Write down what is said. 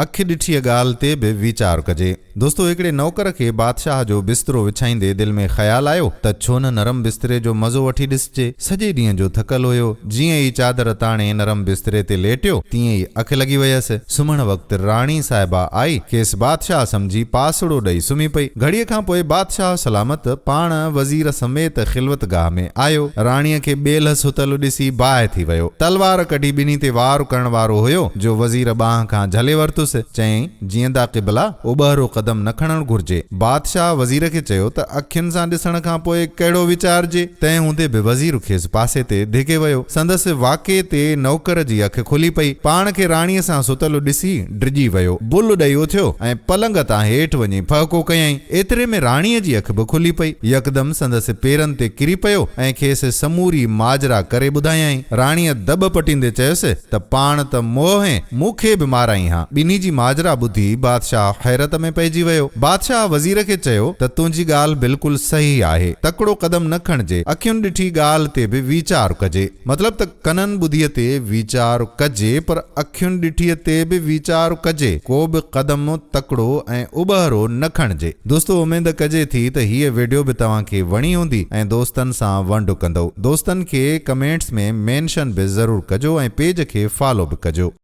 اک ڏٺيء ڳالهه تي به ويچار ڪجي. دوستو هڪڙي نوڪر کي بادشاهه جو بسترو وڇائيندي دل ۾ خيال آيو ته ڇو نه نرم بستري جو مزو وٺي ڏسجي. سڄي ڏينهن جو ٿڪل هيو. جيئن ئي چادر تاڻي نرم بستري تي ليٽيو تيئن ئي اک لڳي ويس. سمهڻ وقت راڻي صاحبه آئي، کيس بادشاهه سمجهي پاسڙو ڏئي سمهي پئي. گهڙيء کان پوء بادشاهه سلامت پاڻ وزير سميت خلوت گاهه ۾ آيو. راڻيء کي ٻيلهه ستل ڏسي باهه ٿي ويو. تلوار ڪڍي ٻنهي تي وار ڪرڻ وارو هيو جو وزير ٻانهن کان جهلي ورتس. چيائين، جيئندا قبلا، اٻهرو قدم نه کڻڻ گهرجي. بادشاهه وزير کي چيو ته اکين سان ڏسڻ کان پوء ڪهڙو ويچارجي؟ تنهن هوندي به وزير کيس پاسي تي ڌڪي ويو. سندس واڪي تي نوڪر جي اک کلي پئي. پاڻ کي راڻيء سان ستل ڏسي ڊڄي ويو. بل ڏئي اٿيو ۽ پلنگ تان هيٺ وڃي ڦهڪو ڪيائين. ايتري ۾ راڻيء جي اک به کلي پئي. يڪدم سندس پيرن تي ڪري پيو ۽ کيس سموري ماجرا ڪري ٻڌايائين. راڻيء دٻ پٽيندي چيس ته پاڻ ته مئو هين، مون کي به مارائين ها. ٻنهي جي ماجرا ٻڌي بادشاهه حيرت ۾ پئجي ويو. بادشاهه وزير کي چيو ته تنهنجي ڳالهه بلڪل صحيح آهي. تڪڙو قدم نه کڻجي. اکين ڏٺي ڳالهه تي به ويچار ڪجي. مطلب ته ڪنن ٻڌيء تي ويچار ڪجي پر اکين ڏٺيء تي به ويچار ڪجي. ڪو به قدم تڪڙو ۽ اٻهرو نه کڻجي. دوستو اميد ڪجي ٿي ته هيء ويڊيو به توهان کي وڻي هوندي ۽ دوستن سان ونڊ ڪندؤ. دوستن کي ڪمينٽس ۾ مينشن به ضرور ڪجو ۽ پيج کي فالو به ڪجو.